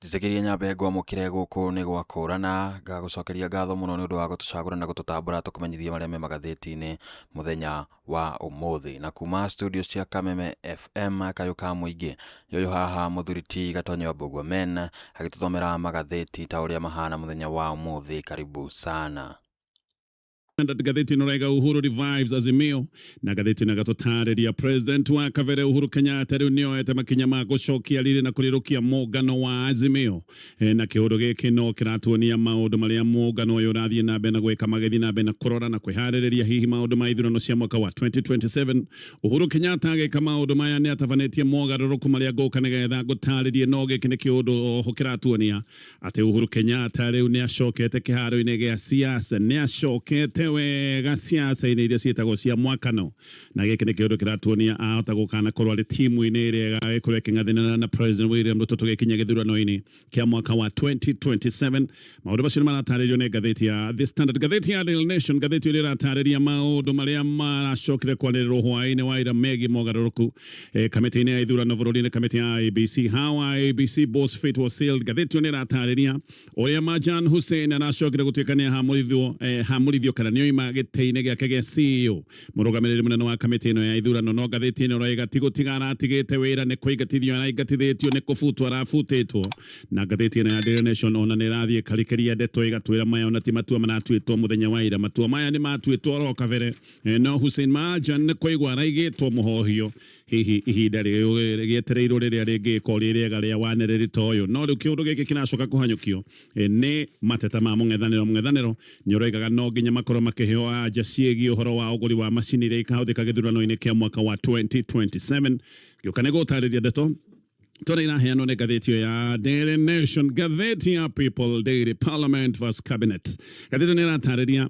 Njĩtĩkĩria nyambe ngwamũkĩre gũkũ nĩ gwakũrana, ngagũcokeria ngatho mũno nĩ ũndũ wa gũtũcagũra na gũtũtambũra tũkũmenyithie marĩa me magathĩti-inĩ mũthenya wa ũmũthĩ. Na kuma studio cia Kameme FM kayũ ka mũingĩ, ũyũ haha mũthuri ti Gatonyo wa Mbũgua Men agĩtũthomera magathĩti ta ũrĩa mahana mũthenya wa ũmũthĩ. Karibu sana. Ngathĩti ĩno raiga Uhuru revives Azimio na ngathĩti ĩno ĩgatũtarĩria President wa kabere Uhuru Kenyatta rĩu nĩoete makinya ma gũcokia riri na kũrirũkia mũngano wa Azimio. Na kĩũndũ gĩkĩ no kĩratuonia maũndũ marĩa mũngano ũyũ ũrathiĩ na mbere na gwĩka, magĩthiĩ na mbere na kũrora na kwĩharĩrĩria hihi maũndũ ma ithurano cia mwaka wa 2027. Uhuru Kenyatta agĩka maũndũ maya nĩ atabanĩtie mogarũrũku marĩa ngũka nĩgetha ngũtarĩrie, no gĩkĩ nĩ kĩũndũ oho kĩratuonia atĩ Uhuru Kenyatta rĩu nĩ acokete kĩharo-inĩ gĩa siasa, nĩ acokete wega siasa-inĩ iria ciĩtagwo cia mwakano, na gĩkĩ nĩ kĩũndũ kĩratuonia ahota gũkanakorwo arĩ timu-inĩ ĩrĩa ĩgagĩkorwo ĩkĩng'athanĩra na President William Ruto tũgĩkinya gĩthurano-inĩ kĩa mwaka wa 2027. Maũndũ macio nĩ maratarĩrio nĩ ngathĩti ya The Standard. Ngathĩti ya Daily Nation, ngathĩti ĩrĩa ĩratarĩria maũndũ marĩa maracokire kwanĩrĩrwo hwaĩ-inĩ wa ira megiĩ mogarũrũku kamĩtĩ-inĩ ya ithurano bũrũri-inĩ, kamĩtĩ ya IEBC. How IEBC boss fate was sealed. Ngathĩti ĩyo nĩ ĩratarĩria ũrĩa Marjan Hussein aracokire gũtuĩka nĩ ahamũrithio, hamũrithio kana nĩ oima gĩtĩ-inĩ gĩake gĩa CEO, mũrũgamĩrĩri mũnene wa kamĩtĩ ĩno ya ithurano. No ngathĩti ĩno ĩroiga ti gũtiga aratigĩte wĩra, nĩ kũingatithio araingatithĩtio, nĩ kũbutwo arabutĩtwo. Na ngathĩti ĩno ya Daily Nation ona nĩ ĩrathiĩ ĩkarikĩria ndeto ĩgatwĩra maya ona ti matua maratuĩtwo mũthenya wa ira, matua maya nĩ matuĩtwo oro kabere. No Hussein Marjan nĩ kũigwo araigĩtwo mũhohio, hihi ihinda rĩgĩetereirwo rĩrĩa rĩngĩgĩkorwo rĩ rĩega rĩa wanĩrĩri ta ũyũ. No rĩu kĩũndũ gĩkĩ kĩracoka kũhanyũkio nĩ mateta ma mũng'ethanĩro. Mũng'ethanĩro nĩ ũroigaga no nginya makorwo makĩheo anja ciĩgiĩ ũhoro wa ũgũri wa macini iria ikahũthĩka gĩthurano-inĩ kĩa mwaka wa 2027. Ngĩũka nĩ gũtarĩria ndeto tondũ iraheanwo nĩ ngathĩti ĩyo ya Daily Nation, ngathĩti ya People Daily, Parliament vs Cabinet. Ngathĩti nĩ ĩratarĩria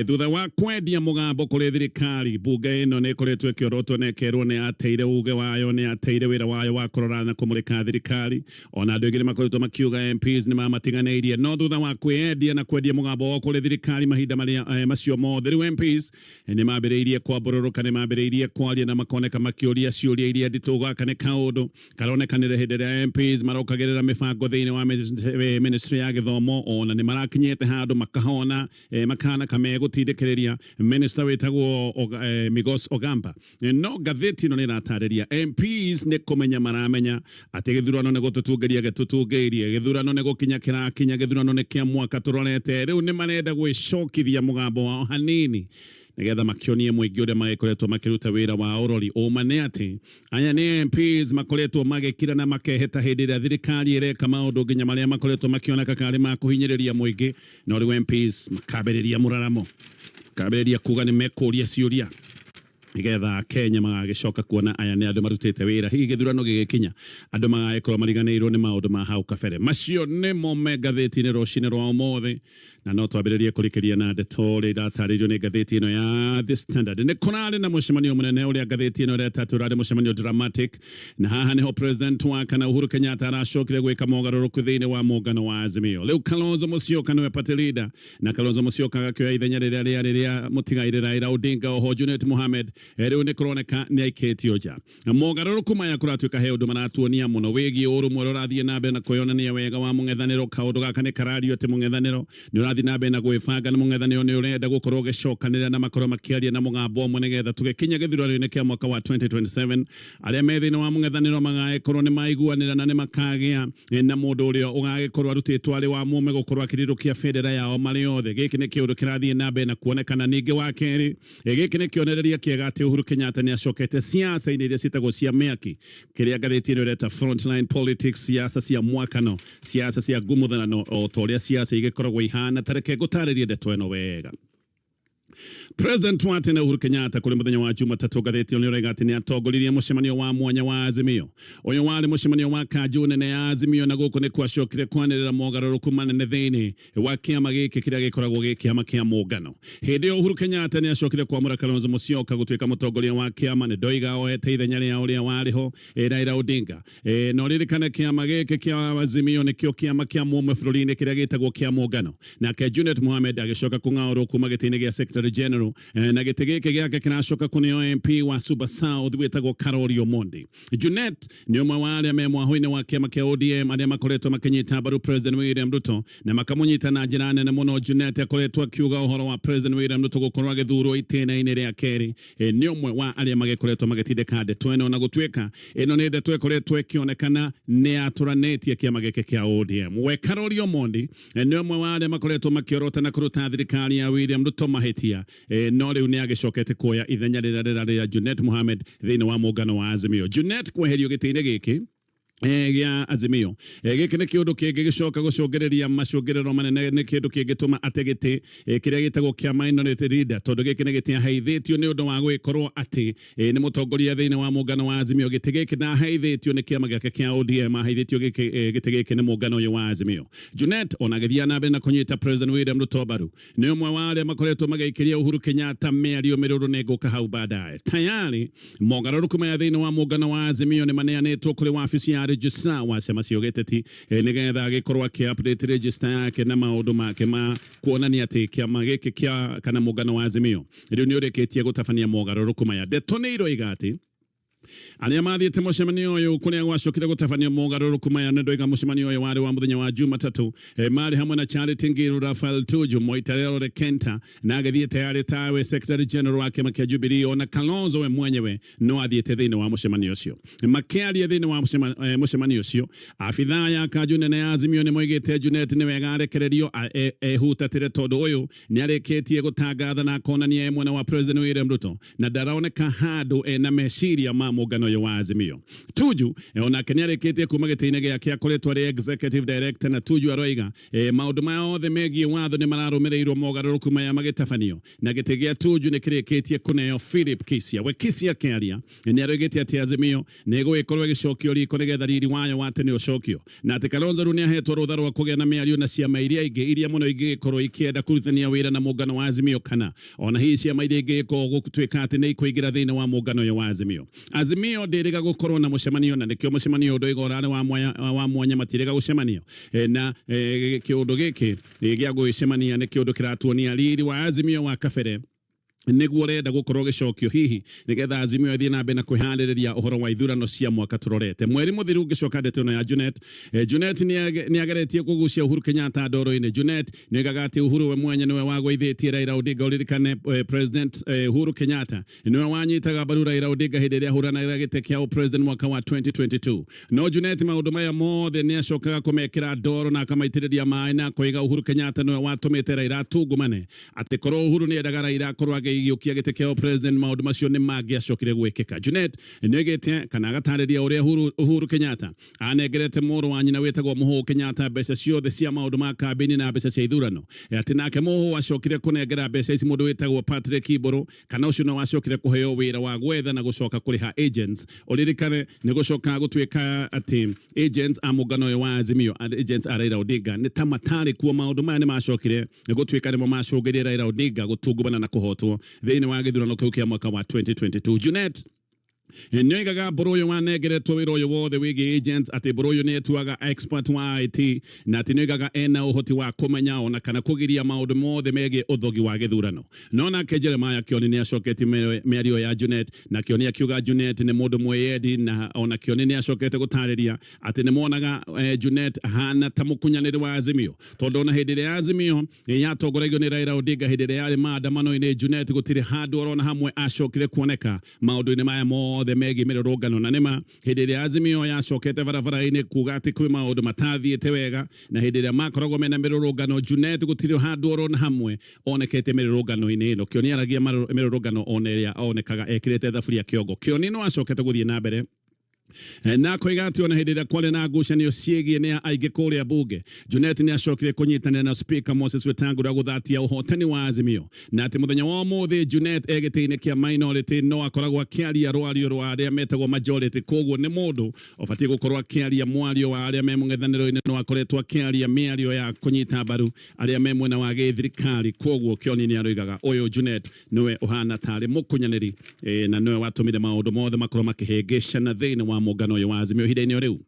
thutha wa kwendia mũgambo kũrĩ thirikari, mbunge ĩno nĩ ĩkoretwo ĩkĩorotwo na ĩkerwo nĩ yateire uge wayo, nĩ yateire wĩra wayo wa kũrora na kũmũrĩka thirikari. Ona andũ aingĩ nĩ makoretwo makiuga MPs nĩ mamatiganĩirie, no thutha wa kwĩyendia na kwendia mũgambo wao kũrĩ thirikari mahinda marĩa macio mothe, rĩu MPs nĩ mambĩrĩirie kwambũrũrũka, nĩ mambĩrĩirie kwaria na makoneka makĩũria ciũria iria nditũ. Gaka nĩ kaũndũ karonekanire hĩndĩ ĩrĩa MPs marokagĩrĩra mĩbango thĩinĩ wa ministry ya gĩthomo, ona nĩ marakinyĩte handũ makahona, makahana kamegũtindĩkĩrĩria minister wĩtagwo Migos Ogamba. No ngathĩti ĩno nĩ ĩratarĩria MPs nĩ kũmenya maramenya atĩ gĩthurano nĩ gũtũtungĩria gĩtũtungĩirie, gĩthurano nĩ gũkinya kĩrakinya, gĩthurano nĩ kĩa mwaka tũrorete. Rĩu nĩ marenda gwĩcokithia mũgambo wao hanini nĩgetha makĩonie mũingĩ ũrĩa magĩkoretwo makĩruta wĩra wa ũrori. Ũma nĩ atĩ aya nĩ MPs makoretwo magĩkira na makeheta hĩndĩ ĩrĩa thirikari ĩreka maũndũ nginya marĩa makoretwo makĩoneka karĩ ma kũhinyĩrĩria mũingĩ, no rĩu MPs makambĩrĩria mũraramo, makambĩrĩria kuga nĩ mekũria ciũria nĩgetha Kenya magagĩcoka kuona aya nĩ andũ marutĩte wĩra. Hihi gĩthurano gĩgĩkinya andũ magagĩkorwo mariganĩirwo nĩ maũndũ ma hau kabere. Macio nĩmo me ngathĩti-inĩ rũcinĩ rwa ũmũthĩ, na no twambĩrĩrie kũrikĩria na ndeto ũrĩa iratarĩrio nĩ ngathĩti ĩno ya The Standard. Nĩ kũrarĩ na mũcemanio mũnene ũrĩa ngathĩti ĩno ĩreta atĩ ũrarĩ mũcemanio dramatic, na haha nĩho President wa kana Uhuru Kenyatta aracokire gwĩka mogarũrũku thĩinĩ wa mũngano wa Azimio. Rĩu Kalonzo Musyoka nĩwe party leader, na Kalonzo Musyoka agakĩoya ithenya rĩrĩa rĩarĩ rĩa mũtigairĩ Raila Odinga. Oho Junet Mohamed rĩu nĩ kũroneka nĩ aikĩtio nja. Na mogarũrũku maya kũratuĩka he ũndũ maratuonia mũno wĩgiĩ ũrũmwe ũrĩa ũrathiĩ na mbere na kwĩyonania wega wa mũng'ethanĩro. Kaũndũ gaka nĩ karario atĩ mũng'ethanĩro nĩ ũrathiĩ na mbere na gwĩbanga, na mũng'ethanĩro nĩ ũrenda gũkorwo ũgĩcokanĩrĩra na makorwo makĩaria na mũgambo ũmwe nĩgetha tũgĩkinya gĩthurano-inĩ kĩa mwaka wa 2027 arĩa me thĩinĩ wa mũng'ethanĩro magagĩkorwo nĩ maiguanĩra na nĩ makagĩa na mũndũ ũrĩa ũgagĩkorwo arutĩtwo arĩ wa mũme gũkorwo akĩrirũkia bendera yao marĩ othe. Gĩkĩ nĩ kĩũndũ kĩrathiĩ na mbere na kuonekana. Ningĩ wa kerĩ, gĩkĩ nĩ kĩonereria kĩega atĩ Uhuru Kenyatta nĩ acokete siasa-inĩ iria ciĩtagwo cia mĩaki, kĩrĩa ngathĩti ĩno ĩreta frontline politics, siasa cia mwakano, siasa cia ngumuthanano, o ta ũrĩa siasa igĩkoragwo ihana. Ta reke ngũtarĩrie ndeto ĩno wega. President wa tene Uhuru Kenyatta kũrĩ mũthenya wa Jumatatũ, ngathĩti ĩyo nĩ ĩroiga atĩ nĩ atongoririe mũcemanio wa mwanya wa Azimio. Ũyũ warĩ mũcemanio wa kanjũ nene ya Azimio, na gũkũ nĩ kwacokire kwanĩrĩra mogarũrũku manene thĩinĩ wa kĩama gĩkĩ kĩrĩa gĩkoragwo gĩ kĩama kĩa mũngano. Hĩndĩ ĩyo Uhuru Kenyatta nĩ acokire kwamũra Kalonzo Musyoka gũtuĩka mũtongoria wa kĩama. Nĩ ndoiga oete ithenya rĩa ũrĩa warĩ ho Raila Odinga. Na ũririkane kĩama gĩkĩ kĩa Azimio nĩkĩo kĩama kĩa mũmwe bũrũri-inĩ kĩrĩa gĩtagwo kĩa mũngano. Nake Junet Mohamed agĩcoka kũng'aũrwo kuma gĩtĩ-inĩ gĩa Secretary Secretary General, na gĩtĩ gĩkĩ gĩake kĩracoka kũneo MP wa Suba South wĩtagwo Karori Omondi. Junet nĩ ũmwe wa arĩa me mwahũ-inĩ wa kĩama kĩa ODM arĩa makoretwo makĩnyita mbaru President William Ruto na makamũnyita na njĩra nene mũno. Junet akoretwo akiuga ũhoro wa President William Ruto gũkorwo agĩthurwo itĩna-inĩ rĩa kerĩ. Nĩ ũmwe wa arĩa magĩkoretwo magĩtindĩka ndeto ĩno, na gũtuĩka ĩno nĩ ndeto ĩkoretwo ĩkĩonekana nĩ yatũranĩtie kĩama gĩkĩ kĩa ODM. We Karori Omondi nĩ ũmwe wa arĩa makoretwo makĩorota na kũruta thirikari ya William Ruto mahĩtia, no rĩu nĩ agĩcokete kuoya ithenya rĩrĩa rĩrarĩ rĩa Junet Mohamed thĩinĩ wa mũngano wa Azimio. Junet kweherio gĩtĩ-inĩ gĩkĩ gĩa Azimio, gĩkĩ nĩ kĩũndũ kĩngĩ gĩcoka gũcũngĩrĩria macũngĩrĩro manene, nĩ kĩndũ kĩngĩtũma ate gĩtĩ kĩrĩa gĩtagwo kĩa minority leader, tondũ gĩkĩ nĩ gĩtĩ aheithĩtio nĩ ũndũ wa gũgĩkorwo atĩ nĩ mũtongoria thĩinĩ wa mũngano wa Azimio. Gĩtĩ gĩkĩ ndaheithĩtio nĩ kĩama gĩake kĩa ODM, aheithĩtio gĩtĩ gĩkĩ nĩ mũngano ũyũ wa Azimio. Junet ona agĩthiĩ na mbere na kũnyita President William Ruto mbaru, nĩ ũmwe wa arĩa makoretwo magĩikĩria Uhuru Kenyatta mĩario mĩrũrũ, nĩ ngũka hau baadaye. Tayari mogarũrũku maya thĩinĩ wa mũngano wa Azimio nĩ maneanĩtwo kũrĩ wabici ya registrar wa ciama cia ũgĩteti, nĩgetha agĩkorwo akĩ update register yake na maũndũ make ma kuonania atĩ kĩama gĩkĩ kĩa kana mũngano wa Azimio rĩu nĩ ũrĩkĩtie gũtabania mogarũrũku maya. Ndeto nĩ iroiga atĩ arĩa mathiĩte mũcemanio ũyũ kũrĩa gwacokire gũtabanio mogarũrũku maya, nĩ ndoiga mũcemanio ũyũ warĩ wa mũthenya wa Jumatatũ, marĩ hamwe na Charity Ngilu, Raphael Tuju, Moitalel Ole Kenta na agĩthiĩte arĩ tawe Secretary General wa kĩama kĩa Jubilee, ona Kalonzo we mwenyewe no athiĩte thĩinĩ wa mũcemanio ũcio. Makĩaria thĩinĩ wa mũcemanio ũcio, abithaa ya kanjũ nene ya Azimio nĩ moigĩte Junet nĩ wega arekererio ehutatĩre, tondũ ũyũ nĩ arĩkĩtie gũtangatha na akonania e mwena wa President William Ruto na ndaraoneka handũ ena meciria ma mũngano ũyũ wa Azimio. Tuju onake nĩ arĩkĩtie kuma gĩtĩ-inĩ gĩake, akoretwo arĩ executive director, na Tuju aroiga maũndũ maya othe megiĩ watho nĩ mararũmĩrĩirwo mogarũrũku maya magĩtabanio, na gĩtĩ gĩa Tuju nĩ kĩrĩkĩtie kũneo Philip Kisia. We Kisia akĩaria nĩ aroigĩte atĩ Azimio nĩ ĩgũgĩkorwo ĩgĩcokio riko nĩgetha riri wayo wa tene ũcokio, na atĩ Kalonzo rĩu nĩ ahetwo rũtha rwa kũgĩa na mĩario na ciama iria ingĩ iria mũno ingĩgĩkorwo ikĩenda kũrutithania wĩra na mũngano wa Azimio, kana ona hihi ciama iria ingĩgĩkorwo gũtuĩka atĩ nĩ ikũingĩra thĩinĩ wa mũngano ũyũ wa Azimio. Azimio ndĩrĩga gũkorwo na mũcemanio, na nĩkĩo mũcemanio ũyũ ndoiga ũrarĩ wa mwanya, matirĩga gũcemanio. Na kĩũndũ gĩkĩ gĩa gũgĩcemania nĩ kĩũndũ kĩratuonia riri wa Azimio wa kabere nĩguo ũrenda gũkorwo gĩcokio, hihi nĩgetha Azimio ĩthiĩ na mbere na kwĩharĩrĩria ũhoro wa ithurano cia mwaka tũrorete mweri mũthiru. Ngĩcoka ndeto ĩno ya Junet, Junet nĩ ageretie kũgucia Uhuru Kenyatta ndoro-inĩ. Junet nĩ oigaga atĩ Uhuru we mwenye nĩwe wagũithĩtie Raila Odinga. Ũririkane President Uhuru Kenyatta nĩwe wanyitaga mbaru Raila Odinga hĩndĩ ĩrĩa ahũranagĩra gĩtĩ kĩa president mwaka wa 2022. No Junet maũndũ maya mothe nĩ acokaga kũmekĩra ndoro na akamaitĩrĩria maĩ, na akoiga Uhuru Kenyatta nĩwe watũmĩte Raila atungumane, atĩ korwo Uhuru nĩ endaga Raila akorwo agĩiyũkia gĩtĩ kĩa president, maũndũ macio nĩ mangĩacokire gwĩkĩka. Junet nĩ oigĩte kana agatarĩria ũrĩa Uhuru Kenyatta anengerete mũrũ wa nyina wĩtagwo Mũhũ Kenyatta mbeca ciothe cia maũndũ ma kambĩini na mbeca cia ithurano, atĩ nake Mũhũ acokire kũnengera mbeca ici mũndũ wĩtagwo Patrick Mbũrũ, kana ũcio nĩwe wacokire kũheo wĩra wa gwetha na gũcoka kũrĩha agents. Ũririkane nĩ gũcoka gũtuĩka atĩ agents a mũngano ũyũ wa Azimio, agents a Raila Odinga, nĩ ta matarĩ kuo. Maũndũ maya nĩ macokire gũtuĩka nĩmo macũngĩrie Raila Odinga gũtungumana na kũhotwo thĩinĩ wa gĩthurano kĩu kĩa mwaka wa 2022. Junet nĩ oigaga mbũrũ ũyũ wanengeretwo wĩra ũyũ wothe wĩgiĩ agents, atĩ mbũrũ ũyũ nĩ etuaga expert wa IT, na atĩ nĩ oigaga ena ũhoti wa kũmenya ona kana kũgiria maũndũ mothe megiĩ ũthogi wa gĩthurano. No nake Jeremiah Kioni nĩ acoketie mĩario ya Junet, na Kioni akiuga Junet nĩ mũndũ mwĩyendi, na ona Kioni nĩ acokete gũtarĩria atĩ nĩ monaga Junet ahana ta mũkunyanĩri wa Azimio, tondũ ona hĩndĩ ĩrĩa Azimio yatongoragio nĩ Raila Odinga, hĩndĩ ĩrĩa yarĩ maandamano-inĩ, Junet gũtirĩ handũ orona hamwe acokire kuoneka maũndũ-inĩ maya mothe megiĩ mĩrũrũngano. Na nĩma hĩndĩ ĩrĩa Azimio yacokete barabara-inĩ kuga atĩ kwĩ maũndũ matathiĩte wega, na hĩndĩ ĩrĩa makoragwo mena mĩrũrũngano, Junet gũtirĩ handũ orona hamwe onekete mĩrũrũngano-inĩ ĩno. Kĩoni aragia mĩrũrũngano ona ĩrĩa onekaga ekĩrĩte thaburia kĩongo. Kĩoni no acokete gũthiĩ na mbere na koiga atĩ ona hĩndĩ ĩrĩa kwarĩ na ngucanio ciĩgiĩ nĩ aingĩ kũrĩa bunge, Junet nĩ acokire kũnyitanĩra na Speaker Moses Wetangula gũthatia ũhotani wa Azimio, na atĩ mũthenya wa ũmũthĩ Junet e gĩtĩ-inĩ kĩa minority no akoragwo akĩaria rwario rwa arĩa metagwo majority. Koguo nĩ mũndũ ũbatiĩ gũkorwo akĩaria mwario wa arĩa me mũng'ethanĩro-inĩ, no akoretwo akĩaria mĩario ya kũnyita mbaru arĩa me mwena wa gĩthirikari. Koguo Kĩoni nĩ aroigaga ũyũ Junet nĩwe ũhana tarĩ mũkunyanĩri, na nĩwe watũmire maũndũ mothe makorwo makĩhĩngĩcana thĩinĩ wa mũngano ũyũ wa Azimio ihinda-inĩ o rĩu.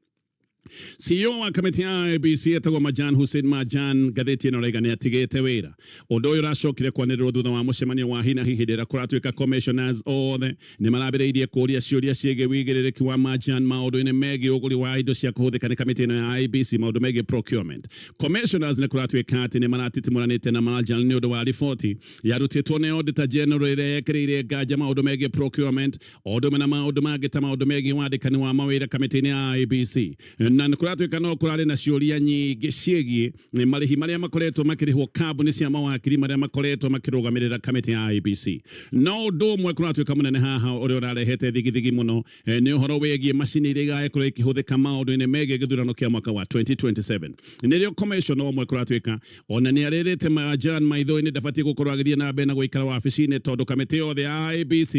CEO wa kamĩtĩ ya IEBC etagwo Majan Hussein Majan, ngathĩti ĩno ĩraiga nĩ atigĩte wĩra. Ũndũ ũyũ ũracokire kwanĩrĩrwo thutha wa mũcemanio wa hi na hi hĩndĩ ĩrĩa kũratuĩka commissioners othe nĩ marambĩrĩirie kũũria ciũria ciĩgiĩ wĩigĩrĩrĩki wa Majan maũndũ-inĩ megiĩ ũgũri wa indo cia kũhũthĩka nĩ kamĩtĩ ĩno ya IEBC maũndũ megiĩ procurement. Commissioners nĩ kũratuĩka atĩ nĩ maratitimũranĩte na Majan nĩ ũndũ wa riboti yarutĩtwo nĩ Auditor General ĩrĩa yekĩrĩire nganja maũndũ megiĩ procurement o ũndũ ũmwe na maũndũ mangĩ ta maũndũ megiĩ wandĩkani wa mawĩra kamĩtĩ-inĩ ya IEBC. Na nĩ kũratuĩka no kũrarĩ na ciũria nyingĩ ciĩgiĩ marĩhi marĩa makoretwo makĩrĩhwo kambuni cia mawakiri marĩa makoretwo makĩrũgamĩrĩra kamĩtĩ ya IEBC. No ũndũ ũmwe kũratuĩka mũnene haha ũrĩa ũrarehete thigithigi mũno nĩ ũhoro wĩgiĩ macini iria igagĩkorwo ikĩhũthĩka maũndũ-inĩ megiĩ gĩthurano kĩa mwaka wa 2027. Nĩrĩo commissioner ũmwe kũratuĩka ona nĩ arĩrĩte Majan maitho-inĩ ndabatiĩ gũkorwo agĩthiĩ na mbere na gũikara wabici-inĩ tondũ kamĩtĩ yothe ya IEBC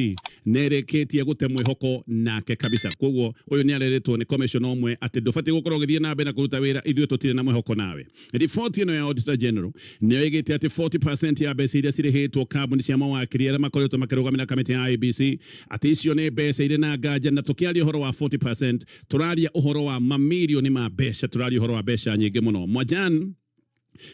nĩ ĩrĩkĩtie gũte mwĩhoko nake kabisa. Koguo ũyũ nĩ arĩrĩtwo nĩ commissioner ũmwe atĩ ndũbatiĩ gũkorwo ũgĩthiĩ na mbere na kũruta wĩra, ithuĩ tũtirĩ na mwĩhoko nawe. Riboti ĩno ya Auditor General nĩyo ĩgĩte atĩ 40% ya mbeca iria cirĩhĩtwo kambuni cia mawakiri arĩa makoretwo makĩrũgamĩrĩra kamĩtĩ ya IEBC atĩ icio nĩ mbeca irĩ na nganja, na tũkĩaria ũhoro wa 40% tũraria ũhoro wa mamirioni ma mbeca, tũraria ũhoro wa mbeca nyingĩ mũno. Mwajan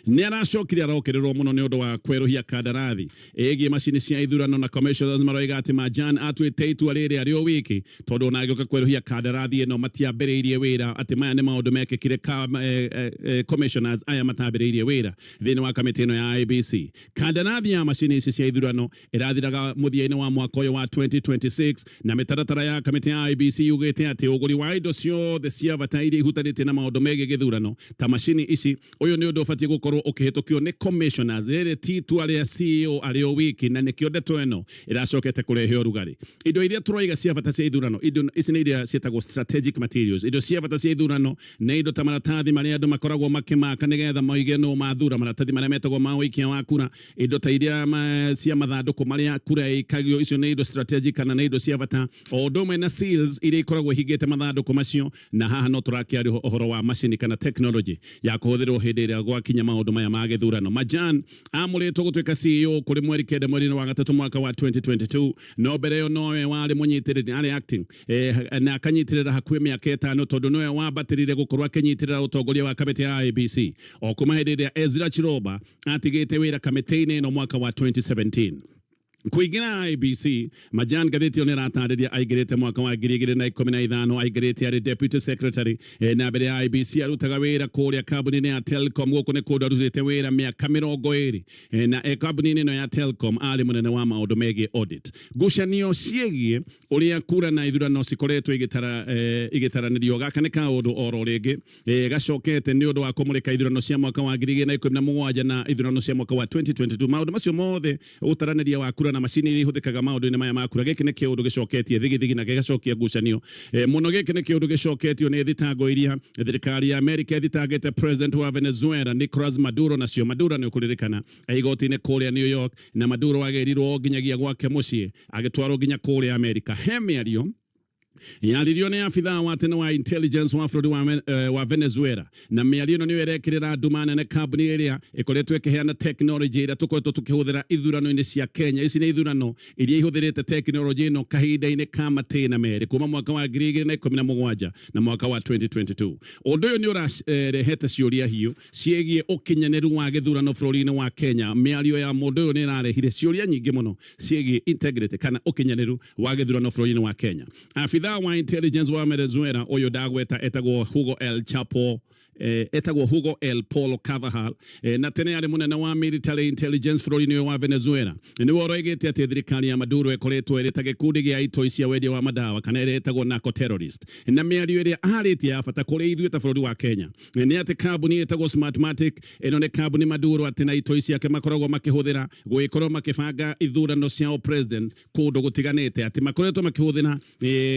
nĩ aracokire arokĩrĩrwo mũno nĩ ũndũ wa kwerũhia kandarathi ĩgiĩ macini cia ithurano, na commissioners maroiga atĩ Majan atuĩte itua rĩrĩ arĩ o wiki tondũ ona agĩũka kwerũhia kandarathi ĩno matiambĩrĩirie wĩra, atĩ maya nĩ maũndũ mekĩkire commissioners aya matambĩrĩirie wĩra thĩinĩ wa kamĩtĩ ĩno ya IEBC. Kandarathi ya macini ici cia ithurano ĩrathiraga mũthia-inĩ wa mwaka ũyũ wa 2026, na mĩtaratara ya kamĩtĩ ya IEBC yugĩte atĩ ũgũri wa indo ciothe cia bata iria ihutanĩtie na maũndũ megiĩ gĩthurano ta macini ici, ũyũ nĩ ũndũ ũbatiĩ gũkorwo ũkĩhĩtũkio nĩ commissioners. Rĩrĩ ti itua rĩa CEO arĩ o wiki, na nĩkĩo ndeto ĩno ĩracokete kũrehe ũrugarĩ. Indo iria tũroiga cia bata cia ithurano, indo ici nĩ iria ciĩtagwo strategic materials. Indo cia bata cia ithurano nĩ indo ta maratathi marĩa andũ makoragwo makĩmaka nĩgetha moige nũ mathura, maratathi marĩa metagwo ma ũikia wa kura, indo ta iria cia mathandũkũ marĩa kura ĩikagio, icio nĩ indo strategic kana nĩ indo cia bata, o ũndũ ũmwe na seals iria ikoragwo ihingĩte mathandũkũ macio. Na haha no tũrakĩaria ũhoro wa macini kana technology ya kũhũthĩrwo hĩndĩ ĩrĩa gwakinya maũndũ maya ma gĩthurano. Majan amũrĩtwo gũtuĩka CEO kũrĩ mweri 9 mweri-inĩ wa gatatũ mwaka wa 2022, no mbere ĩyo nowe warĩ mũnyitĩrĩri, arĩ acting, na akanyitĩrĩra hakuhĩ mĩaka 5 tondũ nowe wambatĩrire gũkorwo akĩnyitĩrĩra ũtongoria wa kamĩtĩ ya IEBC o kuma hĩndĩ ĩrĩa Ezra Chiroba atigĩte wĩra kamĩtĩ-inĩ ĩno mwaka wa 2017. Kũingĩra IEBC, Majan, ngathĩti ĩyo nĩ ĩratarĩria, aingĩrĩte mwaka wa 2015, aingĩrĩte arĩ deputy secretary, na mbere ya IEBC arutaga wĩra kũrĩa kambuni-inĩ ya Telcom. Gũkũ nĩ kũndũ arutĩte wĩra mĩaka 20, na kambuni-inĩ ĩno ya Telcom arĩ mũnene wa maũndũ megiĩ audit. Ngucanio ciĩgiĩ ũrĩa kura na ithurano cikoretwo igĩtaranĩrio, gaka nĩ kaũndũ oro rĩngĩ gacokete nĩ ũndũ wa kũmũrĩka ithurano cia mwaka wa 2017 na ithurano cia mwaka wa 2022. Maũndũ macio mothe, ũtaranĩria wa kura na macini iria ihũthĩkaga maũndũ-inĩ maya ma kura, gĩkĩ nĩ kĩũndũ gĩcoketie thigithigi na gĩgacokia ngucanio mũno. Gĩkĩ nĩ kĩũndũ gĩcoketio nĩ thitango iria thirikari ya Amerika ĩthitangĩte president wa Venezuela Nicolas Maduro nacio. Maduro nĩ ũkũririkana igoti-inĩ kũrĩa New York, na Maduro agĩrirwo nginyagia gwake mũciĩ, agĩtwarwo nginya kũrĩa Amerika. He mĩario yaririo nĩ abithaa wa tene wa intelligence wa bũrũri wa Venezuela, na mĩario ĩno nĩyo ĩrekĩrĩra nduma nene kambuni ĩrĩa ĩkoretwo ĩkĩheana technology ĩrĩa tũkoretwo tũkĩhũthĩra ithurano-inĩ cia Kenya. Ici nĩ ithurano iria ihũthĩrĩte technology ĩno kahinda-inĩ ka matĩna merĩ kuma mwaka wa 2017 na mwaka wa 2022. Ũndũ ũyũ nĩ ũrarehete ciũria hiũ ciĩgiĩ ũkinyanĩru wa gĩthurano bũrũri-inĩ wa Kenya. Mĩario ya mũndũ ũyũ nĩ ĩrarehire ciũria nyingĩ mũno ciĩgiĩ integrity kana ũkinyanĩru wa gĩthurano bũrũri-inĩ wa Kenya. Abithaa wa intelligence wa Venezuela ũyũ ndagweta etagwo Hugo El Chapo, etagwo Hugo El Polo Carvajal, na tene arĩ mũnene wa military intelligence bũrũri-inĩ ũyũ wa Venezuela. Nĩwe ũroigĩte atĩ thirikari ya Maduro ĩkoretwo ĩrĩ ta gĩkundi gĩa itoi cia wendia wa madawa kana ĩrĩa ĩtagwo narco terrorist. Na mĩario ĩrĩa arĩtie ya bata kũrĩ ithuĩ ta bũrũri wa Kenya nĩ atĩ kambuni ĩtagwo Smartmatic, ĩno nĩ kambuni Maduro atĩ na itoi ciake makoragwo makĩhũthĩra gũgĩkorwo makĩbanga ithurano cia president kũndũ gũtiganĩte, atĩ makoretwo makĩhũthĩra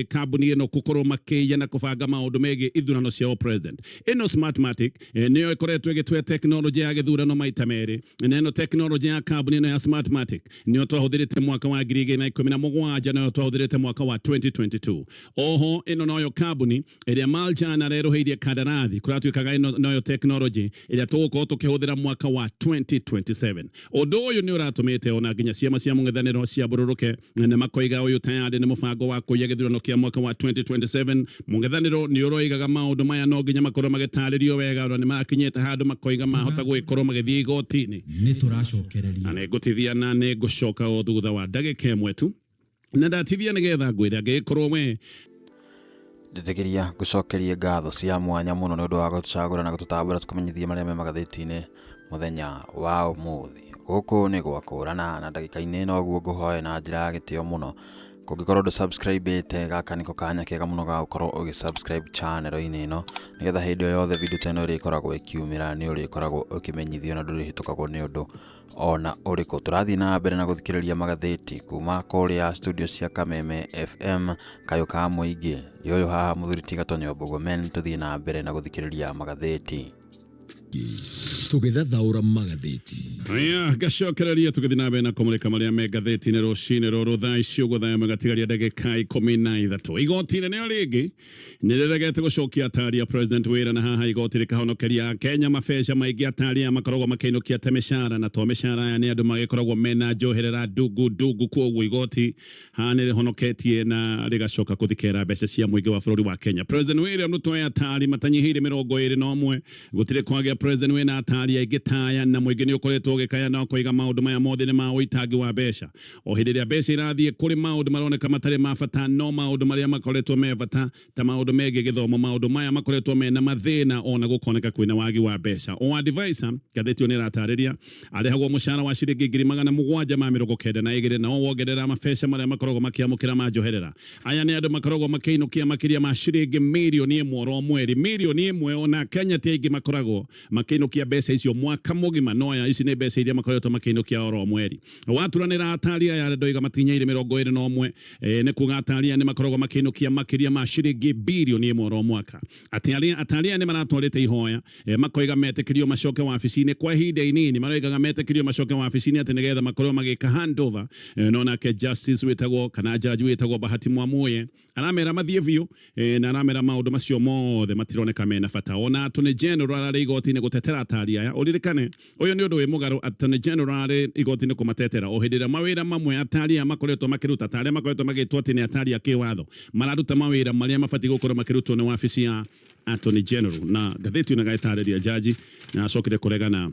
kambuni ĩno gũkorwo makĩiya na kũbanga maũndũ megiĩ ithurano cia president ĩno. Smart Smartmatic nĩyo ĩkoretwo ĩgĩtũhe tekinoronjĩ ya gĩthurano maita merĩ, na ĩno tekinoronjĩ ya kambuni ĩno ya Smartmatic nĩyo twahũthĩrĩte mwaka wa 2017, nayo twahũthĩrĩte mwaka wa 2022. Oho ĩno noyo kambuni ĩrĩa Maljan arerũhĩirie kandarathi, kũratuĩkaga ĩno noyo tekinoronjĩ ĩrĩa tũgũkorwo tũkĩhũthĩra mwaka wa 2027. Ũndũ ũyũ nĩ ũratũmĩte ona nginya ciama cia mũng'ethanĩro ciambũrũrũke na makoiga ũyũ tayarĩ nĩ mũbango wa kũiya gĩthurano kĩa mwaka wa 2027. Mũng'ethanĩro nĩ ũroigaga maũndũ maya no nginya makorwo magĩtarĩrio wega, ona nĩ makinyĩte handũ makoiga mahota gũgĩkorwo magĩthiĩ igoti-inĩ. Nĩ tũracokereria. Na nĩngũtithia na nĩngũcoka o thutha wa ndagĩka ĩmwe tu, na ndatithia nĩgetha ngwĩre angĩgĩkorwo we Njĩtĩkĩria ngũcokerie ngatho cia mwanya mũno nĩ ũndũ wa gũtũcagũra na gũtũtambũra tũkũmenyithie marĩa me magathĩti-inĩ mũthenya wa ũmũthĩ. Gũkũ nĩ gwakũrana na ndagĩka-inĩ ĩno ũguo ngũhoe na njĩra ya gĩtĩo mũno. Kũngĩkorwo ndũ subscribe ĩte, gaka nĩko kanya kega mũno ga gũkorwo ũgĩ subscribe channel-inĩ ĩno, nĩgetha hĩndĩ o yothe video ta ĩno ĩrĩkoragwo ĩkiumĩra nĩ ũrĩkoragwo ũkĩmenyithio na ndũrĩhĩtũkagwo nĩ ũndũ ona ũrĩkũ. Tũrathiĩ na mbere na gũthikĩrĩria magathĩti kuma kũrĩa studio cia Kameme FM, kayũ ka mũingĩ. Ũyũ haha mũthuri ti Gatonyo Mbogo-Men, tũthiĩ na mbere na gũthikĩrĩria magathĩti. Tũgĩthathaũra magathĩti. Aya, ngacokereria tũgĩthiĩ na mbere na kũmũrĩka marĩa me ngathĩti-inĩ rũcinĩ rũrũ thaa ici ũguo thaa ĩmwe gatigaria ndagĩka 13. Igoti inene o rĩngĩ nĩ rĩregete gũcokia atari a president wĩra, na haha igoti rĩkahonokeria Kenya mabeca maingĩ. Atari aya makoragwo makĩinũkia ta mĩcara, na to mĩcara, aya nĩ andũ magĩkoragwo mena njoherera ndungu ndungu. Kwoguo igoti haha nĩ rĩhonoketie na rĩgacoka kũthikera mbeca cia mũingĩ wa bũrũri wa Kenya. President William Ruto e atari matanyihĩire 21. Gũtirĩ kwagĩa president wĩna atari aingĩ taya, na mũingĩ nĩ ũkoretwo ũgĩkaya na ũkoiga maũndũ maya mothe nĩ ma ũitangi wa mbeca, o hĩndĩ ĩrĩa mbeca irathiĩ kũrĩ maũndũ maroneka matarĩ ma bata, no maũndũ marĩa makoretwo me bata ta maũndũ megiĩ gĩthomo, maũndũ maya makoretwo mena mathĩna, ona gũkoneka kwĩna wagi wa mbeca. O advisor, ngathĩti ĩyo nĩ ĩratarĩria, arĩhagwo mũcara wa ciringi 792, na o wongerera mabeca marĩa makoragwo makĩamũkĩra ma njoherera, aya nĩ andũ makoragwo makĩinũkia makĩria ma ciringi 1 mirioni oro mweri. 1 mirioni, ona Kenya ti aingĩ makoragwo makĩinũkia mbeca icio mwaka mũgima, no aya ici nĩ mbeca iria makoretwo makĩinũkia oro mweri. Waturanĩra atari aya ndoiga matinyaire 21, nĩ kuga atari aya nĩ makoragwo makĩinũkia makĩria ma ciringi 1 birioni oro mwaka. Atĩ arĩa atari aya nĩ maratwarĩte ihoya, makoiga metĩkĩrio macoke wabici-inĩ kwa ihinda inini, maroigaga metĩkĩrio macoke wabici-inĩ atĩ nĩgetha makorwo magĩka handover, no nake justice wĩtagwo kana judge wĩtagwo Bahati Mwamuye aramera mathiĩ biũ, na aramera maũndũ macio mothe matironeka mena bata. Ona Attorney General ararĩ igoti-inĩ gũtetera atari aya. Ũririkane ũyũ nĩ ũndũ wĩ mũgarũ, Attorney General arĩ igoti-inĩ kũmatetera o hĩndĩ ĩrĩa mawĩra mamwe atari aya makoretwo makĩruta, ta arĩa makoretwo magĩtwo atĩ nĩ atari a kĩwatho, mararuta mawĩra marĩa mabatiĩ gũkorwo makĩrutwo nĩ wabici ya Attorney General. Na ngathĩti ĩno ĩgatarĩria jaji na acokire kũregana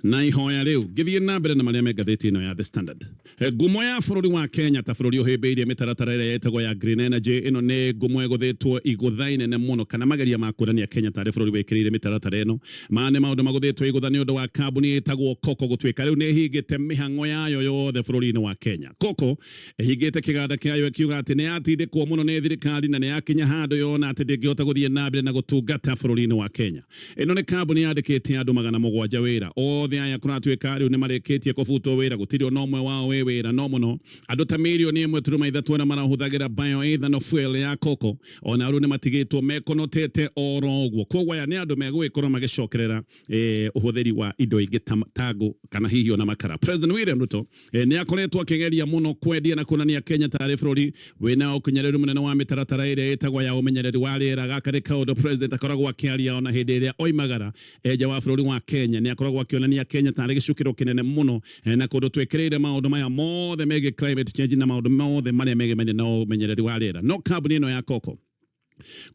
na ihoya rĩu. Ngĩthiĩ na mbere na marĩa me ngathĩti ĩno ya The Standard, ngumo ya bũrũri wa Kenya ta bũrũri ũhĩmbĩirie mĩtaratara ĩrĩa ĩtagwo ya green energy, ĩno nĩ ngumo ĩgũthĩtwo igũtha inene mũno, kana mageria ma kuonania Kenya tarĩ bũrũri wĩkĩrĩire mĩtaratara ĩno. Maya nĩ maũndũ magũthĩtwo igũtha nĩ ũndũ wa kambuni ĩtagwo Coco gũtuĩka rĩu nĩ ĩhingĩte mĩhang'o yayo yothe bũrũri-inĩ wa Kenya. Coco ĩhingĩte kĩganda kĩayo ĩkiuga atĩ nĩ yatindĩkwo mũno nĩ thirikari na nĩ yakinya handũ yona atĩ ndĩngĩhota gũthiĩ na mbere na gũtungata bũrũri-inĩ wa Kenya. Ĩno nĩ kambuni yandĩkĩte andũ 700 wĩra. Othe aya kũratuĩka rĩu nĩ marĩkĩtie kũbutwo wĩra, gũtirĩ ona ũmwe wao wĩ wĩra. No mũno andũ ta 1.3 mirioni arĩa marahũthagĩra bioethanol fuel ya Coco ona rĩu nĩ matigĩtwo mekonotete oro ũguo. Koguo aya nĩ andũ megũgĩkorwo magĩcokerera ũhũthĩri wa indo ingĩ ta ngũ kana hihi ona makara. President William Ruto nĩ akoretwo akĩgeria mũno kwendia na kuonania Kenya tarĩ bũrũri wĩna ũkinyanĩru mũnene wa mĩtaratara ĩrĩa ĩtagwo ya ũmenyereri wa rĩera. Gaka nĩ kaũndũ president akoragwo akĩaria ona hĩndĩ ĩrĩa oimagara nja wa bũrũri wa Kenya. Nĩ akoragwo akĩonania Kenya tarĩ gĩcukĩro kĩnene mũno, na kũndũ twĩkĩrĩire maũndũ maya mothe megiĩ climate change na maũndũ mothe marĩa megemainie na ũmenyereri wa rĩera. No kambuni ĩno ya Coco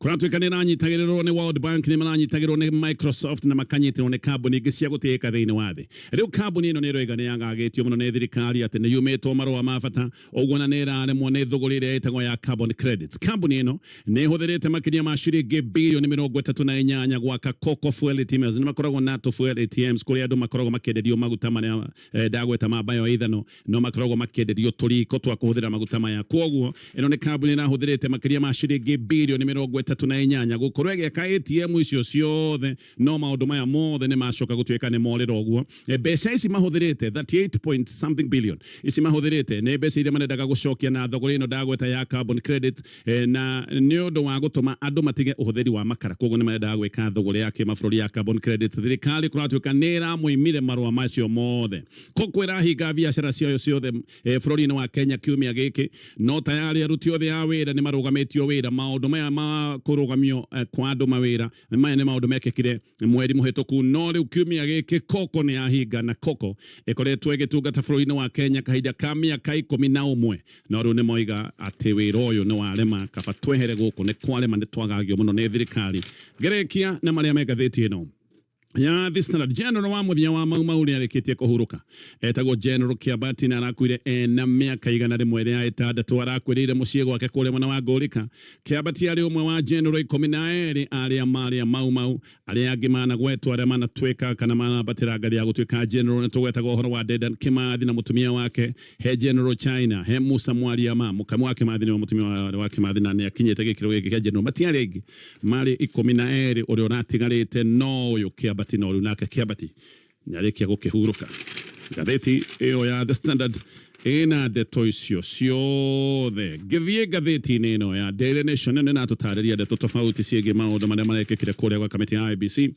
kũratuĩka nĩ ĩranyitagĩrĩrwo nĩ World Bank, nĩ maranyitagĩrĩrwo nĩ Microsoft na makanyitĩrwo nĩ kambuni ingĩ cia gũtĩĩka thĩinĩ wa thĩ. Rĩu kambuni ĩno nĩ ĩroiga nĩ yagagĩtio mũno nĩ thirikari atĩ nĩ yumĩtwo marũa ma bata ũguo, na nĩ ĩraremwo nĩ thũgũrĩ ĩrĩa ĩtagwo ya carbon credits. Kambuni ĩno nĩ ĩhũthĩrĩte makĩria ma ciringi 38 birioni gwaka Coco Fuel ATMs. Nĩ makoragwo na tũ fuel ATMs kũrĩa andũ makoragwo makĩenderio maguta marĩa ndagweta ma bioethanol, no makoragwo makĩenderio tũriko twa kũhũthĩra maguta maya. Kwoguo ĩno nĩ kambuni ĩrahũthĩrĩte makĩria ma ciringi bilioni 38 gũkorwo ĩgĩaka ATM icio ciothe, no maũndũ maya mothe nĩ macoka gũtuĩka nĩ morĩra ũguo. Mbeca ici mahũthĩrĩte 38 point something billion ici mahũthĩrĩte nĩ mbeca iria marendaga gũcokia na thogora ĩno ndagweta ya carbon credit, na nĩ ũndũ wa gũtũma andũ matige ũhũthĩri wa makara. Koguo nĩ marendaga gwĩka thogora ya kĩmabũrũri ya carbon credit. Thirikari kũratuĩka nĩ ĩramũimire marũa macio mothe. Koguo ĩrahinga biacara ciayo ciothe bũrũri-inĩ wa Kenya kiumia gĩkĩ, no tayari aruti othe a wĩra nĩ marũgamĩtio wĩra. Maũndũ maya ma kũrũgamio kwa andũ mawĩra maya nĩ maũndũ mekĩkire mweri mũhĩtũku, no rĩu kiumia gĩkĩ Koko nĩ yahinga, na Koko ĩkoretwo ĩgĩtungata bũrũri-inĩ wa Kenya kahinda ka mĩaka 11, no rĩu nĩ moiga atĩ wĩra ũyũ nĩ warema, kaba twehere gũkũ nĩ kwarema, nĩ twagagio mũno nĩ thirikari. Ngerekia na marĩa me ngathĩti ĩno ya The Standard. General wa mũthia wa Mau Mau nĩarĩkĩtie kũhurũka, etagwo General Kiambati na arakuire ena mĩaka 106. Arakuĩrĩire mũciĩ gwake kũrĩa mwena wa Ngũrika. Kiambati arĩ ũmwe wa General 12 arĩa marĩ a Mau Mau. Arĩa angĩ managwetwo, arĩa manatuĩka kana manambatĩra ngathĩ ya gũtuĩka General, nĩ tũgwetaga ũhoro wa Dedan Kimathi na mũtumia wake, he General China, he Musa Mwariama, mũkamu wa Kimathi nĩwe mũtumia wa Kimathi na nĩakinyĩte gĩkĩro gĩkĩ kĩa General. Matiarĩ aingĩ, marĩ 12. Ũrĩa ũratigarĩte no ũyũ Kĩambati, no rĩu nake Kĩambati nĩarĩkia gũkĩhurũka. Ngathĩti ĩyo ya The Standard ĩna ndeto icio ciothe. Ngĩthiĩ ngathĩti-inĩ ĩno ya Daily Nation, ĩno ĩratũtarĩria ndeto tofauti ciĩgiĩ maũndũ marĩa marekĩkire kũrĩa gwa kamĩtĩ ya IEBC,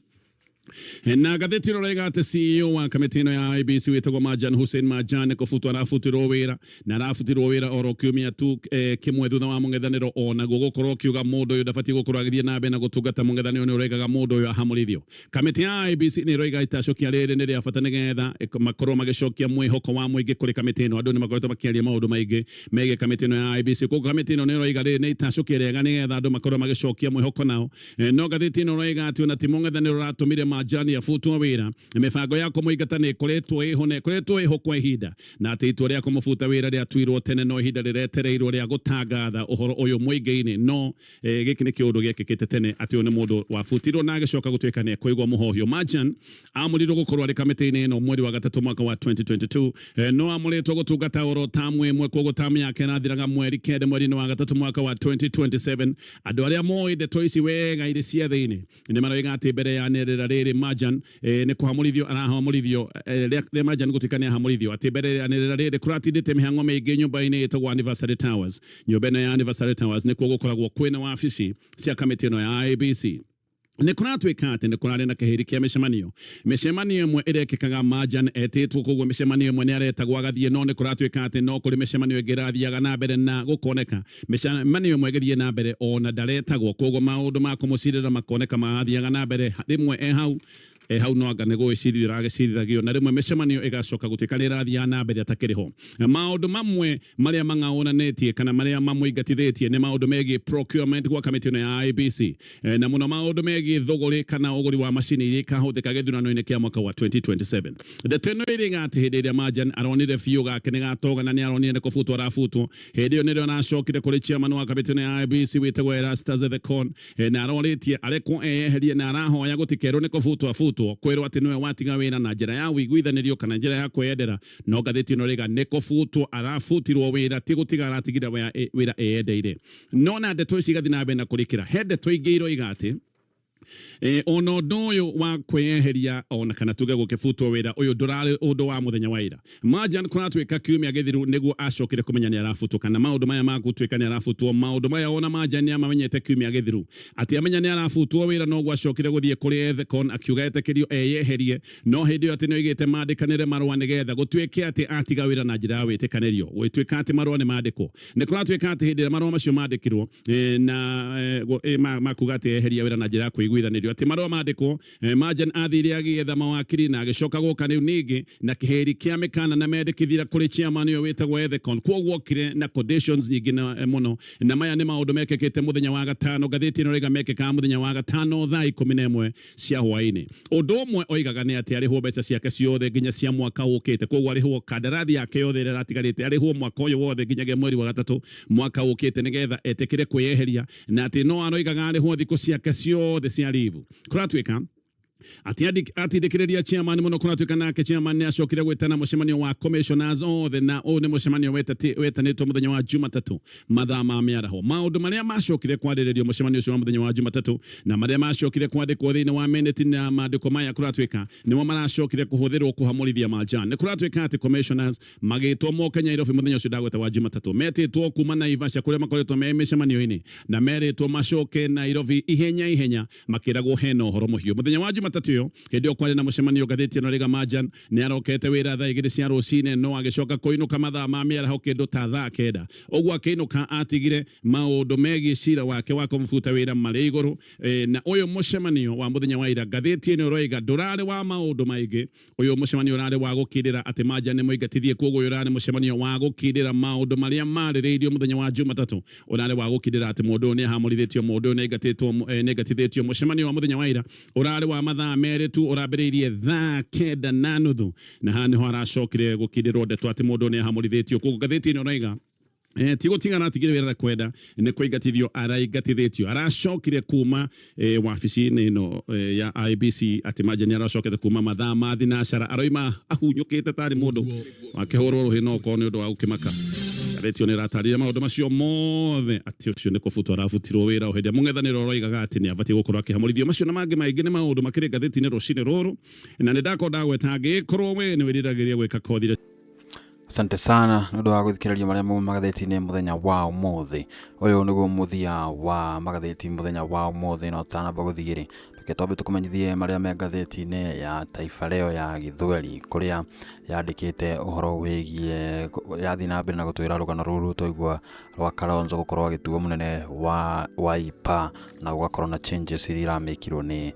na ngathĩti ĩno ĩroiga atĩ CEO wa kamĩtĩ ĩno ya IEBC wĩtagwo Marjan Hussein Marjan kũbutwo arabutirwo wĩra, na arabutirwo wĩra oro kiumia tu kĩmwe thutha wa mũng'ethanĩro onaguo gũkorwo ũkiuga mũndũ ũyũ ndabatiĩ gũkorwo agĩthiĩ na mbere na gũtungata. Mũng'ethanĩro nĩ ũroigaga mũndũ ũyũ ahamũrithio. Kamĩtĩ ya IEBC nĩ ĩroiga itacũkia rĩrĩ nĩ rĩa bata nĩgetha makorwo magĩcokia mwĩhoko wa mũingĩ kũrĩ kamĩtĩ ĩno. Andũ nĩ makoretwo makĩaria maũndũ maingĩ megiĩ kamĩtĩ ĩno ya IEBC, koguo kamĩtĩ ĩno nĩ ĩroiga rĩrĩ nĩ itacũkia rĩega nĩgetha andũ makorwo magĩcokia mwĩhoko nao. No ngathĩti ĩno ĩroiga atĩ ona ti mũng'ethanĩro ũratũmire Marjan abutwo wĩra, mĩbango ya kũmũingata nĩ ĩkoretwo ĩho na ĩkoretwo ĩho kwa ihinda, na atĩ itua rĩa kũmũbuta wĩra rĩatuirwo tene, no ihinda rĩretereirwo rĩa gũtangatha ũhoro ũyũ mũingĩ-inĩ. No gĩkĩ nĩ kĩũndũ gĩekĩkĩte tene atĩ ũyũ nĩ mũndũ wabutirwo na agĩcoka gũtuĩka nĩ ekũigua mũhohio. Marjan amũrirwo gũkorwo arĩ kamĩtĩ-inĩ ĩno mweri wa gatatũ mwaka wa 2022, no amũrĩtwo gũtungata oro tamu ĩmwe, koguo tamu yake ĩrathiraga mweri 9 mweri-inĩ wa gatatũ mwaka wa 2027. Andũ arĩa moĩ ndeto ici wega irĩ cia thĩinĩ nĩ maroiga atĩ mbere ya nerera rĩrĩ Marjan nĩ kũhamũrithio arahamũrithio, rĩa Marjan gũtuĩka nĩ ahamũrithio, atĩ mbere ya nerera rĩrĩ kũratindĩte mĩhang'o mĩingĩ nyũmba-inĩ ĩtagwo Anniversary Towers. Nyũmba ĩno ya Anniversary Towers nĩkuo gũkoragwo kwĩna wabici cia kamĩtĩ ĩno ya IEBC. Nĩ kũratuĩka atĩ nĩ kũrarĩ na kĩhĩri kĩa mĩcemanio. Mĩcemanio ĩmwe ĩrekĩkaga Marjan etĩtwo, koguo mĩcemanio ĩmwe nĩ aretagwo agathiĩ, no nĩ kũratuĩka atĩ no kũrĩ mĩcemanio ĩngĩ ĩrathiaga na mbere na gũkoneka mĩcemanio ĩmwe ĩgĩthiĩ na mbere ona ndaretagwo. Koguo maũndũ ma kũmũcirĩra makoneka marathiaga na mbere, rĩmwe e hau hau no anga nĩ gũgĩcirithio ĩragĩcirithagio, na rĩmwe mĩcemanio ĩgacoka gũtuĩka nĩ ĩrathiaga na mbere atakĩrĩ ho. Maũndũ mamwe marĩa mang'aũranĩtie kana marĩa mamũingatithĩtie nĩ maũndũ megiĩ procurement gwa kamĩtĩ ĩno ya IEBC, na mũno maũndũ megiĩ thũgũrĩ kana ũgũri wa macini iria ikahũthĩka gĩthurano-inĩ kĩa mwaka wa 2027. Ndeto ĩno ĩrĩga atĩ hĩndĩ ĩrĩa Marjan aronire biũ gake nĩ gatoga na nĩ aronire nĩ kũbutwo arabutwo, hĩndĩ ĩyo nĩrĩo aracokire kũrĩ chairman wa kamĩtĩ ĩno ya IEBC wĩtagwo Erastus Ethekon, na arorĩtie arekwo eyeherie, na arahoya gũtikerwo nĩ kũbutwo abutwo, kwĩrwo atĩ nĩwe watiga wĩra na njĩra ya ũiguithanĩrio kana njĩra ya kwĩyendera. No ngathĩti ĩno rĩga nĩ kũbutwo arabutirwo wĩra, ti gũtiga aratigire wĩra eyendeire. No na ndeto ici igathiĩ na mbere na kũrikĩra, he ndeto ingĩ iroiga atĩ ona ũndũ ũyũ wa kwĩyeheria ona kana tuge gũkĩbutwo wĩra ũyũ ndũrarĩ ũndũ wa mũthenya wa ira. Marjan kũratuĩka kiumia gĩthiru nĩguo acokire kũmenya nĩ arabutwo, kana maũndũ maya ma gũtuĩka nĩ arabutwo, maũndũ maya ona Marjan nĩ amamenyete kiumia gĩthiru atĩ amenya nĩ arabutwo wĩra, noguo acokire gũthiĩ kũrĩ Ethekon akiuga etĩkĩrio eyeherie. No hĩndĩ ĩyo atĩ nĩ oigĩte mandĩkanĩre marũa nĩgetha gũtuĩke atĩ atiga wĩra na njĩra ya wĩtĩkanĩrio, gũgĩtuĩka atĩ marũa nĩ mandĩkwo. Nĩ kũratuĩka atĩ hĩndĩ ĩrĩa marũa macio mandĩkirwo na makuga atĩ eheria wĩra na njĩra ya kũiguithanĩrio, atĩ marũa mandĩkwo, Marjan athire agĩetha mawakiri na agĩcoka gũka rĩu ningĩ na kĩhĩri kĩa mĩkana na mendekithia kũrĩ chairman ũyũ wĩtagwo Ethekon. Koguo okire na conditions nyingĩ na mũno, na maya nĩ maũndũ mekĩkĩte mũthenya wa gatano. Ngathĩti ĩno ĩroiga mekĩkaga mũthenya wa gatano thaa 11 cia hwaĩ-inĩ. Ũndũ ũmwe oigaga nĩ atĩ arĩhwo mbeca ciake ciothe nginya cia mwaka ũkĩte, koguo arĩhwo kandarathi yake yothe ĩrĩa ĩratigarĩte, arĩhwo mwaka ũyũ wothe nginyagia mweri wa gatatũ mwaka ũkĩte nĩgetha etĩkĩre kwĩyeheria, na atĩ no aroigaga arĩhwo thikũ ciake ciothe cia leave. Kũratuĩka Atindĩkĩrĩria chairman mũno. Kũratuĩka nake chairman nĩ acokire gwĩtana mũcemanio wa commissioners othe, na ũyũ nĩ mũcemanio wetanĩtwo mũthenya wa Jumatatũ mathaa ma mĩaraho. Maũndũ marĩa macokire kwarĩrĩrio mũcemanio ũcio wa mũthenya wa Jumatatũ na marĩa macokire kwandĩkwo thĩinĩ wa minute na maandĩko maya, kũratuĩka nĩmo maracokire kũhũthĩrwo kũhamũrithia Marjan. Nĩ kũratuĩka atĩ commissioners magĩtwo moke Nairobi mũthenya ũcio ndagweta wa Jumatatũ. Metĩtwo kuma Naivasha kũrĩa makoretwo me mĩcemanio-inĩ, na merĩtwo macoke Nairobi ihenya ihenya, makĩragwo hena ũhoro mũhiũ. Mũthenya wa Jumatatũ ĩyo, hĩndĩ ĩyo kwarĩ na mũcemanio, ngathĩti ĩno rĩga Marjan nĩ arokete wĩra thaa 2 cia rũcinĩ, no agĩcoka kũinũka mathaa ma mĩaraho kĩndũ ta thaa 9 ũguo. Akĩinũka atigire maũndũ megiĩ cira wake wa kũmũbuta wĩra marĩ igũrũ. Na ũyũ mũcemanio wa mũthenya wa ira, ngathĩti ĩno ĩroiga ndũrarĩ wa maũndũ maingĩ. Ũyũ mũcemanio ũrarĩ wa gũkindĩra atĩ Marjan nĩ mũingatithie. Koguo ũyũ ũrarĩ mũcemanio wa gũkindĩra maũndũ marĩa marĩrĩirio mũthenya wa Jumatatũ, ũrarĩ wa gũkindĩra atĩ mũndũ ũyũ nĩ ahamũrithĩtio, mũndũ ũyũ nĩ aingatĩtwo, nĩ aingatithĩtio. Mũcemanio wa mũthenya wa ira ũrarĩ wa mathaa 2 tu, ũrambĩrĩirie thaa 9:30, na haha nĩho aracokire gũkindĩrwo ndeto atĩ mũndũ ũyũ nĩ ahamũrithĩtio. Koguo ngathĩti ĩno ĩroiga ti gũtigana atigire wĩra na kwenda, nĩ kũingatithio araingatithĩtio. Aracokire kuma wabici-inĩ ĩno ya IEBC, atĩ Marjan nĩ aracokete kuma mathaa ma thinacara, aroima ahunyũkĩte tarĩ mũndũ wakĩhũrwo rũhĩ, no okorwo nĩ ũndũ wa gũkĩmaka. Ngathĩti ĩyo nĩ ĩratarĩria maũndũ macio mothe, atĩ ũcio nĩ kũbutwo arabutirwo wĩra o hĩndĩ ĩrĩa mũng'ethanĩro ũroigaga atĩ nĩ abatiĩ gũkorwo akĩhamũrithio. Macio na mangĩ maingĩ nĩ maũndũ makĩrĩ ngathĩti-inĩ rũcinĩ rũrũ, na nĩ ndakorwo ndagweta angĩkorwo we nĩ wĩriragĩria gwĩka kothi iria. Asante sana nĩ ũndũ wa gũthikĩrĩria marĩa mauma magathĩti-inĩ mũthenya wa ũmũthĩ. Ũyũ nĩguo mũthia wa magathĩti mũthenya wa ũmũthĩ. No tũtanamba gũthiĩ rĩ, reke twambe tũkũmenyithie marĩa me ngathĩti-inĩ ya Taifa Leo ya Gĩthweri, kũrĩa yandĩkĩte ũhoro wĩgiĩ, yathiĩ na mbere na gũtwĩra rũgano rũrũ twaigua rwa Kalonzo gũkorwo agĩtuo mũnene wa Wiper, na gũgakorwo na changes iria iramĩkirwo nĩ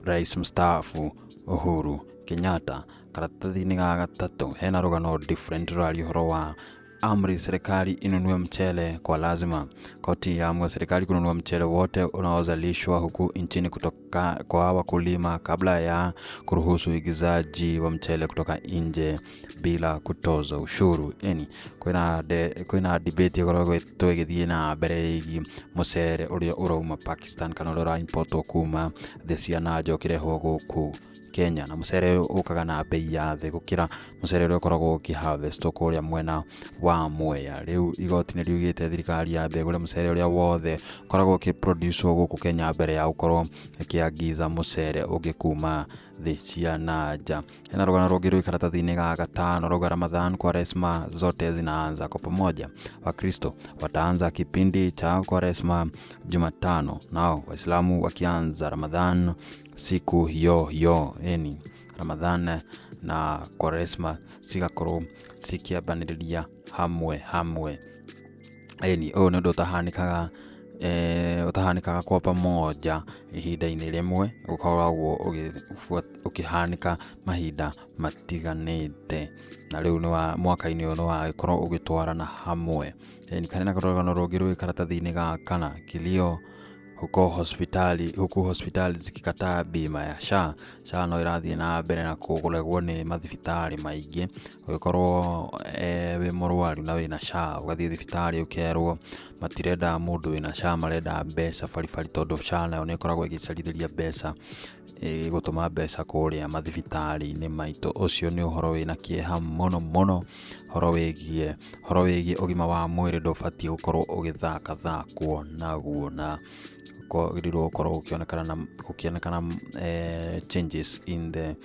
rais mstaafu Uhuru Kenyatta. Karatathi-inĩ ga gatatũ hena rũgano different rũraria ũhoro wa amri serikali inunue mchele kwa lazima. Koti yaamua serikali kununua mchele wote unaozalishwa huku nchini kutoka kwa wakulima kabla ya kuruhusu uingizaji wa mchele kutoka nje bila kutoza ushuru. Yani kwĩna debate ĩkoragwo ĩgĩthiĩ na mbere ĩgiĩ mũcere ũrĩa ũrauma Pakistan kana ũrĩa ũraimportwo kuma thĩ cia na nja ũkĩrehwo gũkũ Kenya, na mũcere ũyũ ũkaga na bei ya thĩ gũkĩra mũcere ũrĩa ũkoragwo ũkĩharvestwo kũrĩa mwena wa Mwea. Rĩu igoti nĩ riugĩte thirikari yambe ĩgũre mũcere ũrĩa wothe ũkoragwo ũkĩproducwo gũkũ Kenya mbere ya gũkorwo ĩkĩangiza mũcere ũngĩ kuma thĩ cia na nja. Hena rũgano rũngĩ rwĩ karatathi-inĩ ga gatano rauga Ramadhan, Kwaresma zote zinaanza kwa pamoja. Wakristo wataanza kipindi cha Kwaresma Jumatano, nao Waislamu wakianza Ramadhan siku hiyo hiyo. Yani Ramadhan na Kwaresma cigakorwo cikĩambanĩrĩria hamwe hamwe. Yani ũyũ nĩ ũndũ ũtahanĩkaga kwa pamoja ihinda-inĩ rĩmwe, ũkoragwo ũkĩhanĩka mahinda matiganĩte, na rĩu nĩ wa mwaka-inĩ ũyũ nĩ wagĩkorwo ũgĩtwarana hamwe. Yani kana rũgano rũngĩ rwĩ karatathi-inĩ ga kana, kilio huko hospitali, huku hospitali zikikataa bima ya SHA. SHA no ĩrathiĩ na mbere na kũregwo nĩ mathibitarĩ maingĩ. Ũngĩkorwo wĩ mũrwaru na wĩna SHA, ũgathiĩ thibitarĩ ũkerwo matirenda mũndũ wĩna SHA, marenda mbeca baribari, tondũ SHA nayo nĩ ĩkoragwo ĩgĩcarithĩria mbeca, gũtũma mbeca kũrĩa mathibitarĩ-inĩ maitũ. Ũcio nĩ ũhoro wĩna kĩeha mũno mũno. Ũhoro wĩgiĩ ũgima wa mwĩrĩ ndũbatiĩ gũkorwo ũgĩthakathakwo naguo, na kwagĩrĩirwo gũkorwo gũkĩonekana changes in the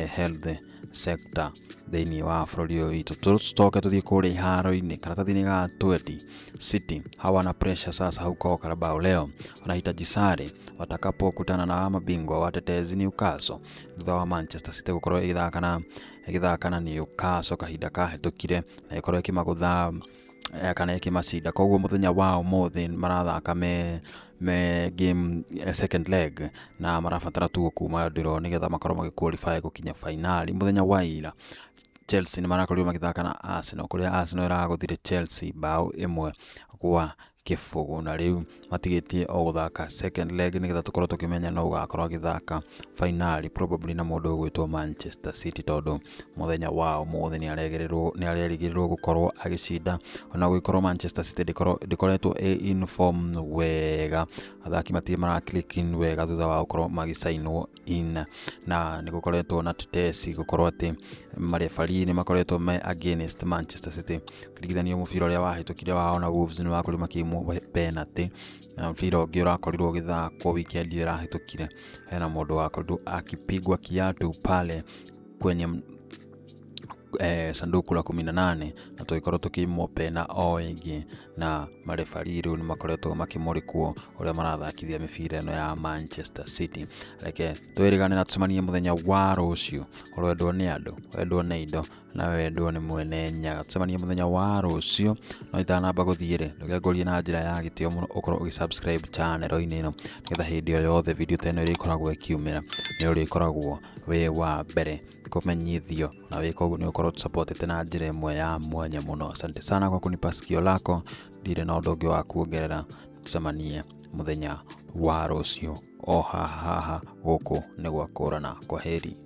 health sector thĩinĩ wa bũrũri ũyũ witũ. Tũcoke tũthiĩ kũrĩa iharo-inĩ, karatathi-inĩ ga 20, City hawana pressure sasa huko Carabao, leo wanahitaji sare watakapokutana na mabingwa watetezi Newcastle, thutha wa Manchester City gũkorwo ĩgĩthaka na Newcastle kahinda kahĩtũkire na ĩkorwo ĩkĩmagũtha kana ĩkĩmacinda. Koguo mũthenya wa ũmũthĩ marathaka me game second leg, na marabatara tu kuma draw nĩgetha makorwo magĩ qualify gũkinya finali. Mũthenya wa ira Chelsea nĩ marakorirwo magĩthaka na Arsenal, kũrĩa Arsenal ĩragũthire Chelsea bao 1 gwa Kĩbũgũ. Na rĩu matigĩtie o gũthaka second leg nĩgetha tũkorwo tũkĩmenya no ũgakorwo agĩthaka finali probably na mũndũ ũgwĩtwo Manchester City, tondũ mũthenya wa ũmũthĩ nĩ arerĩgĩrĩrwo gũkorwo agĩcinda, ona gũgĩkorwo Manchester City ndĩkoretwo ĩ in form wega, athaki matirĩ mara click in wega thutha wa gũkorwo magĩcainwo in, na nĩ gũkoretwo na tetesi gũkorwo atĩ marefarii nĩ makoretwo me against Manchester City. Kĩringithanio mũbira ũrĩa wahĩtũkire wao na Wolves nĩ wakorirwo makĩimwo penalty, na mũbira ũngĩ ũrakorirwo ũgĩthakwo weekend ĩyo ĩrahĩtũkire, hena mũndũ wakorirwo akipigwa kiatu pale kwenye sanduku la 18 na tũgĩkorwo tũkĩimwo pena o ĩngĩ, na marefarii rĩu nĩ makoretwo makĩmũrĩkwo ũrĩa marathakithia mĩbira ĩno ya Manchester City. Reke twĩrĩgane na tũcemanie mũthenya wa rũciũ. Ũrwendwo nĩ andũ, wendwo nĩ indo, na wendwo nĩ mwene Nyaga. Tũcemanie mũthenya wa rũciũ, no itanamba gũthiĩ rĩ, ndũkengũrie na njĩra ya gĩtĩo mũno ũkorwo ũgĩ subscribe channel-inĩ ĩno, nĩgetha hĩndĩ o yothe video ta ĩno ĩrĩkoragwo ĩkiumĩra nĩ ũrĩkoragwo wĩ wa mbere kũmenyithio, na wĩka ũguo nĩ ũkorwo tũsupportete na njĩra ĩmwe ya mwanya mũno. Asante sana kwa kunipa sikio lako, ndirĩ na ũndũ ũngĩ wa kuongerera. Tũcemanie mũthenya wa rũciũ o haha haha gũkũ nĩ gwa kũrana. Kwa heri.